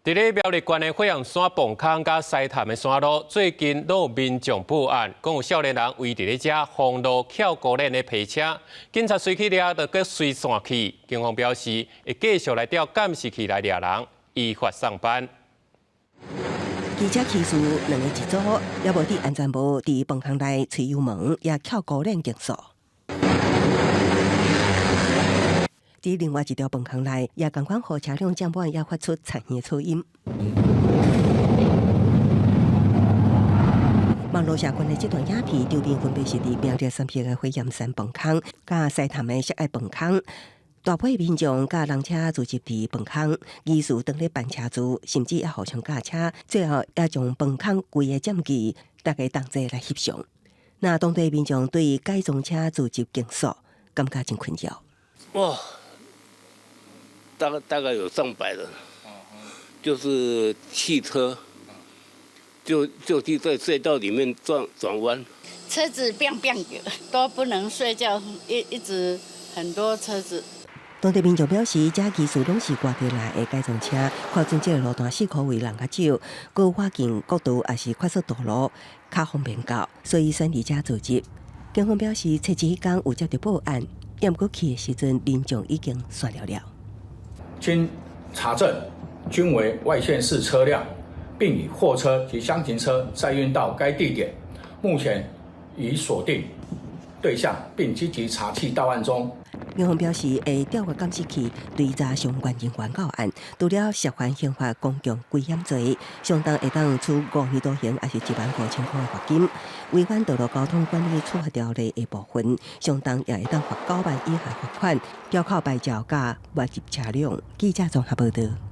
佇咧苗栗縣的火焰山磅空佮獅潭的山路，最近攏有民眾報案，講有少年人圍佇咧遮封路翹孤輪咧泊車，警察隨去掠，就閣隨散去。警方表示會繼續來調監視器來掠人，依法送辦。機車騎士兩个一組，猶無戴安全帽，佇磅空內催油門，也翹孤輪競速。佇另外一條磅空內，也仝款予車輛佔滿，也發出殘耳噪音。網路社群的這段影片，場面分別是佇苗栗三峽的火焰山磅空，佮獅潭的石愛磅空。大批民眾佮人車聚集佇磅空，疑似當咧辦車子，甚至也互相軋車，最後也將磅空規个佔據，大家同齊來翕相。那當地民眾對改裝車聚集競速，感覺真困擾。哇，大概有上百人，就是汽車，就在隧道裡面轉轉彎，車子變變的，都不能睡覺，一直很多車子。當地民眾表示，這其實攏是外地來的改裝車，看準這个路段四箍圍人較少，閣倚近國道抑是快速道路較方便到，所以選佇遮聚集。警方表示，初一彼工有接到報案，毋過去的時陣，民眾已經散了了。經查證，均為外縣市車輛，並以貨車及箱型車載運到該地點。目前已鎖定對象，並積極查緝到案中。警方表示，會調閱監視器追查相關人員到案，除了涉犯刑法公共危險罪，相當會當處5年徒刑，抑是15,000塊的罰金；違反道路交通管理處罰條例的部分，相當也會當罰9萬以下罰款，吊扣牌照佮沒入車輛。記者綜合報道。